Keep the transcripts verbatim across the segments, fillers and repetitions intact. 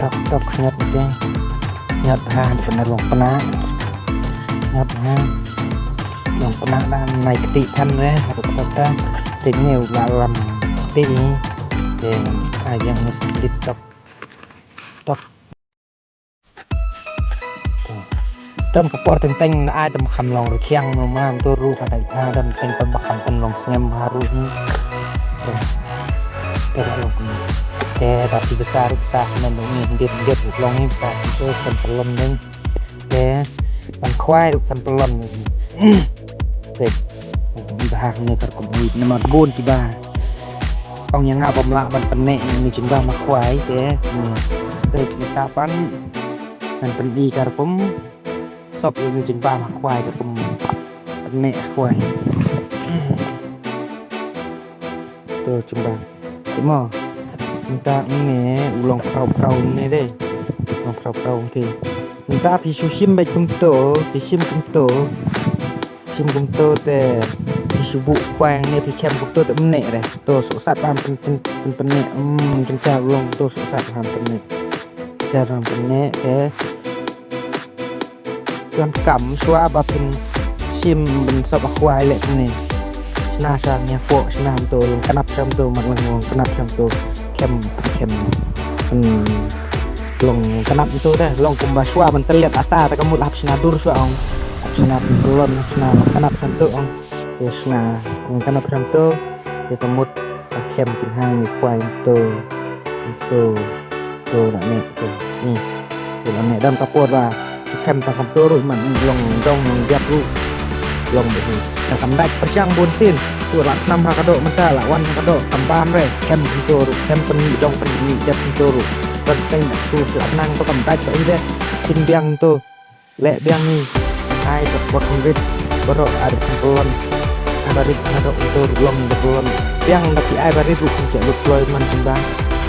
Tok tok khñiot ni te. Khñiot ha, di kena long pena. Khñiot ha. Long pena da nai keti kan re. Tok tok tok. Te ni u la lam keti ni. Te ai yang ni sedikit tok. Tok. Don ka por teng teng na ai dam kham long rkhiang no ma to ru ka dai ka dam teng teng ba kham pyn long sngem ha ru ni. Te ba long ni. Te ba ti basa ru basa snem ni dit dit ru long ni basa ti to kan pelon ni. Te ban khwai ru kan pelon ni. Te ba ha ni kar kum ni namar bun ti ba. Ong ïa nga bym lah ban pyneh ïa une u jingbam ha khwai te. Hmm. Te kita pan ngan pyni ka rukom sop ïa une u jingbam ha khwai ka rukom pyneh ha khwai. Hmm. To jingbam. Te mo. Mynta une u long khraw khraw une de. Long khraw khraw te. Mynta phi shu shim beit kumto, phi shim kumto. Shim kumto te phi shu buh khwai ne phi khem kumto te ym neh re. To sohsat bam pyn pyn pyn pyneh. Hmm, jynjar long to sohsat bam pyneh. Jynjar bam pyneh te. Jan kam shuwa ba phin shim ban sop ha khwai leh ne. Shna sha nia pok shna to long knap sham to mak lang long knap sham to. Khem khem. Hmm. Long knap to dah long kumba shuwa ban teliat ata ta ka mut hap shna dur shuwa ong. Hap shna pynlon hap shna long knap sham to ong. Te shna long knap sham to. Te ka mut ka khem pynhang ni khwai to. To. To la ne to. Ni. To la ne dang ka por ba. Khem ta kam to ruh man long dong long jap ruh. Long de. Ta kam dait pyrshang bun tin. To la nam ha ka dok mynta la wan ha ka dok kam bam re. Khem to ruh khem pynni dong pynni jap to ruh. Pyrteng tu la nang to kam dait pa inde. Tin biang to. Leh biang ni. Ai ka por rit. Baroh ada pynlon. Ada rit ada dur long dur long. Biang da ki ai ba rit ruh cek lut kloi man sembang.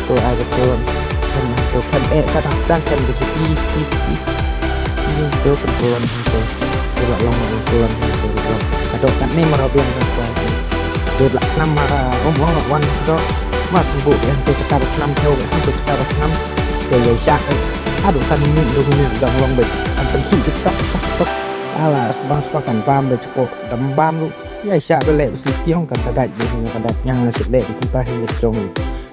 To ai ka pynlon. Kan to kan eh ka dang dang kan da ki ki ki. Ni tu kan pulon tu. Tu la long, la long tu la long. Ka doh katne mara biang kan kuai tu. Dep la khnam mara um ong la wan tu. Mat bu yang tu cakar khnam theo yang tu cakar khnam. Te ïa shah. Aduh, san minit, dua minit dang long beit. Kan pynkhih beit tok tok tok. Ala sbang sbang kan bam beit, chekoh dang bam ruh. Ïa shah beit leh beit sngewthuh kan sa dait beit, kan dait, ngan sa leh beit kumta hi jong.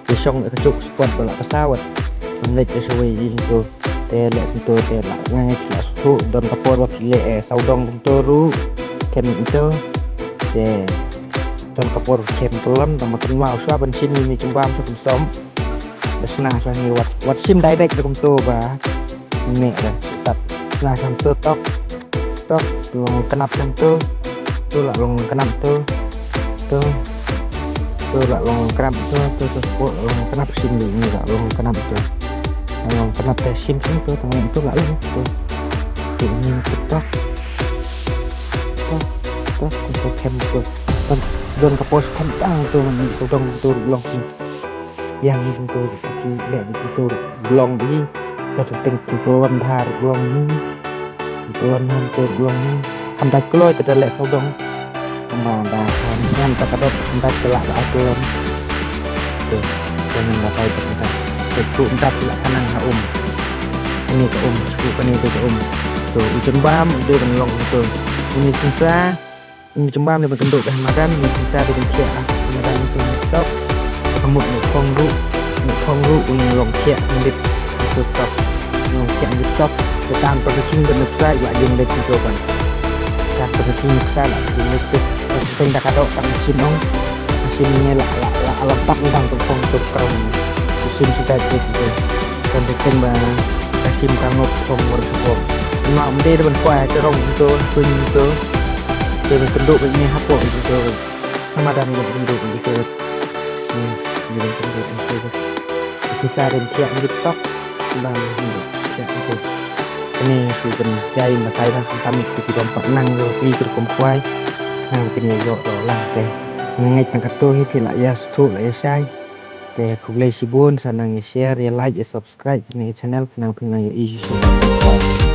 Te shong ka juk spot ba la ka sawat. Kan leit ka shawei hi tu. Te leh tu te la ngai la tu don ka por ba phi leh, eh, sawdong tu ruh. Kem tu. Te don ka por kem pelon dang ma kynmaw shuwa ban shim ni jingbam tu kan som. Ba sna shuwa ni wat, wat shim direct tu kumtu ba. Ni da sat. Sna kumtu tok. Tok, tu long khnap kumtu. Tu la long khnap tu. Tu. Tu la long khnap tu, tu, tu, tu la long khnap, shim ni, ni la long khnap tu. La long khnap te shim shim tu, tu, tu la long tu. Tu ni tu tok. Tok, tok, tu kem tu. Don, don ka pos kem tang tu, ni tu dong tu long tu. Yang ni tu, tu, tu, tu, tu long di. Ka tu teng tu long bha long ni. Long ni tu long ni. Kam dait kloi te da leh sawdong. Kumba da kan ngan ta ka dot ngan ta la la tu. Tu, tu ngan ba tai ta ka. Tu tu ngan ta la ka nang ha um. Kane ka um, tu kane tu ka um. Tu u jingbam u dei ban long tu. Une sngewsa, une jingbam ne ban kynduh ka madan, une sngewsa dei ban thiah ha madan tu tok. Ka mut ne phong ruh, ne phong ruh, une long thiah ngan dei tu tok. Long thiah ngan dei tok. Te tang pa ka king ban nuksa, ïa jing dei tu ban. Tang pa ka king nuksa la, tu nuksa. Seng da ka dok ka machine ong. Machine ne la, la, la, la pak ni dang tu phong tu krong. Machine kita tu tu. Kan te teng ba ka shim ka ngop phong wor phong. Ma um de ban kwai te rong tu, tu tu. Te ban kynduh ba ni hapoh tu tu. Sama dang ban kynduh tu tu. Hmm, ni ban kynduh tu tu. Ki sa den thiah ni tok. Bang ni thiah tu. Ni tu kan jai ma tai ba kam tu ki dom pak nang tu ki tu kum kwai. Nang kini yo lo lang te. Ngai tang ka tu hi phi la ïa stu la ïa shai. Te khublei shibun, sa nang ïa share, ïa like, ïa subscribe kane ka channel, nang phi nang ïa i shu.